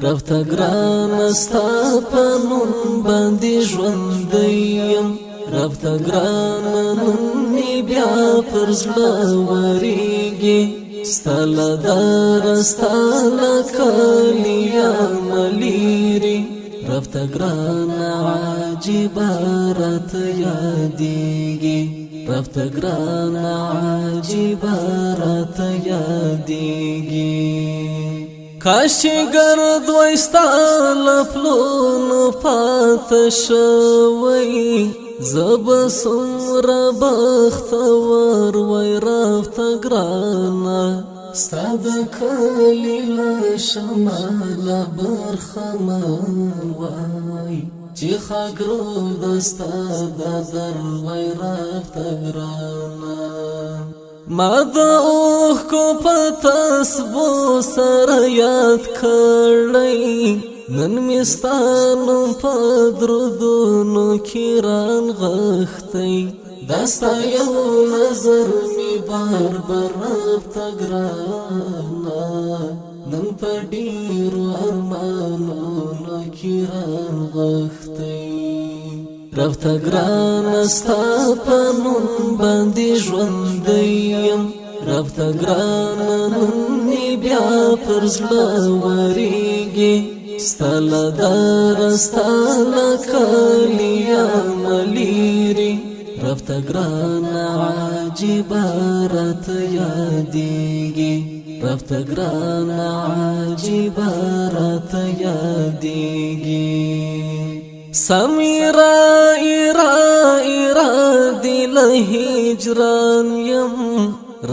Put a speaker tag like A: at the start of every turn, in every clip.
A: رب ته ګران ستا په نوم باندې ژوندی یم. رب ته ګران نن مې بیا پر زړه وریږي، ستا له دره، ستا له کلي ملیري. رب ته ګران عجیبه راته یادېږي، رب ته ګران عجیبه راته یادېږي. کاش چې ګرد وای ستا له پلونو پاته شوی، زه به څومره بختور وای. رب ته ګرانه ستا د کلي له شماله برخمن وای، چې خاکرو د ستا د در وای. رب ته ګرانه ما د اوښکو په تسبو سره یاد کړی، نن مې ستا نوم په درودونو کې رانغښتی. دا ستا یو نظر مې بار بار، رب ته ګرانه، نن په ډېرو ارمانونو کې رانغښتی. رب ته ګران ستا په نوم باندې ژوندی یم. رب ته ګران نن مې بیا پر زړه وریږي، ستا له دره، ستا له کلي ملیري. رب ته ګران عجیبه راته یادېږي، رب ته ګران عجیبه راته یادېږي. سمیرا ایرا ایرا دی له هجران یم.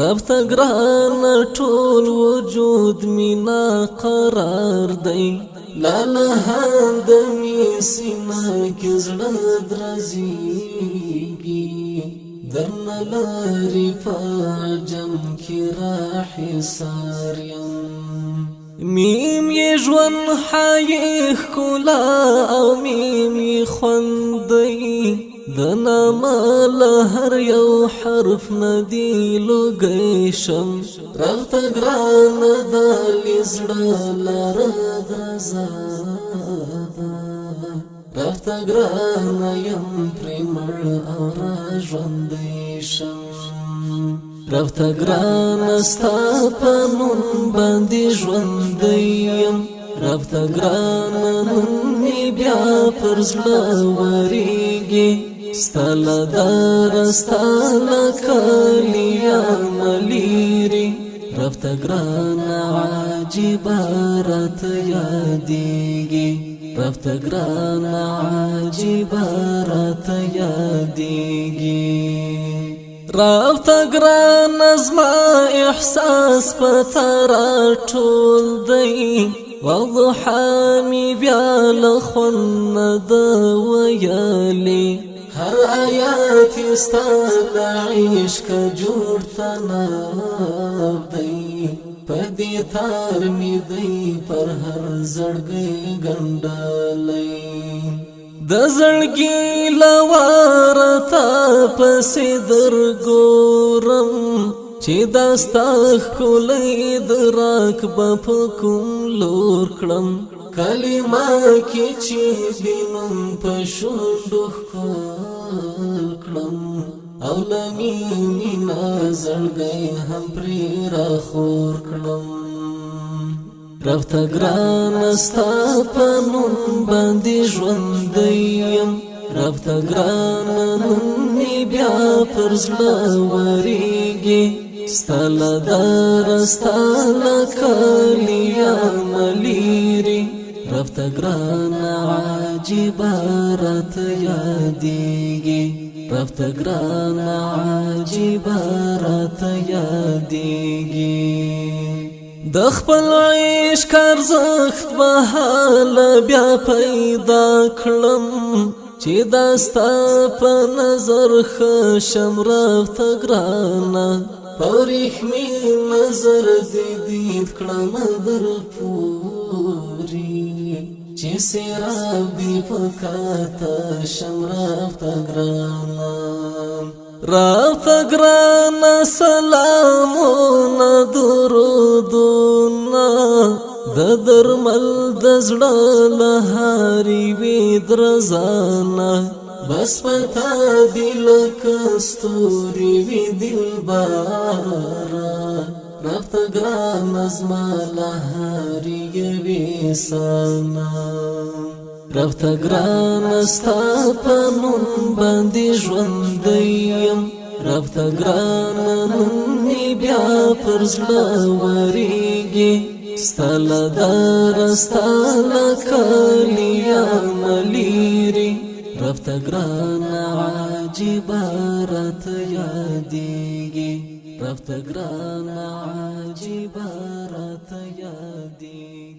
A: رب ته ګران ټول وجود مینا قرار دی، لالهاند می سینه کې زړه درزیږي، درنه لري په جم کې راحسار یم. میم یې ژوند حی ښکلا او میم یې خوند دی، د نامه له هر یو حرف نه دی لوګی شم. رب ته ګران د زړه لاره درزا ده، رب ته ګران یم پرې مړ او را ژوندی شم. رب ته ګران ستا په نوم باندې ژوندی یم. رب ته ګران نن مې بیا پر زړه وریږي، ستا له دره، ستا له کلي ملیري. رب ته ګران عجیبه راته یادېږي، رب ته ګران عجیبه راته یادېږي. رب ته ګران زما احساس په تا راټول دی، والضحى می بیا له خوند د ویلي. هر آیات ستا د عشق جوړ تناب دی، په دې تار می دی پر هر زړګي ګنډلی. د زړګي لواره تا پسې درګورم، چې دا ستا ښکلی دراک به په کوم لور کړم. کلمه کې چې دې نوم په شونډو ښکل کړم، او له مینې نه زړګی هم پرې راخور کړم. رب ته ګران ستا په نوم باندې ژوندی یم. رب ته ګران نن مې بیا پر زړه وریږي، ستا له دره، ستا له کلي ملیري. رب ته ګران عجیبه راته یادېږي، رب ته ګران عجیبه راته یادېږي. د خپل عشق ارزښت به هله بیا پیدا کړم، چې دا ستا په نظر ښه شم. رب ته ګرانه په ورېښمین نظر دې دید کړم در پوري، چې سیراب دې په کاته شم. رب ته ګرانه، رب ته ګرانه سلامونه درودونه د د درمل د زړه له هرې وي درزانه، بس پتا دی لکه ستوري وي دلباره. رب ته ګران زما له هرې یوې سانا، رب ته ګران ستا په نوم باندې ژوندی یم. رب ته ګران نن بیا پر زړه وریږي، ستا له دره ستا له کلیا ملیري. رب ته ګران عجیبه راته یادېږي، رب ته ګران عجیبه راته یادېږي.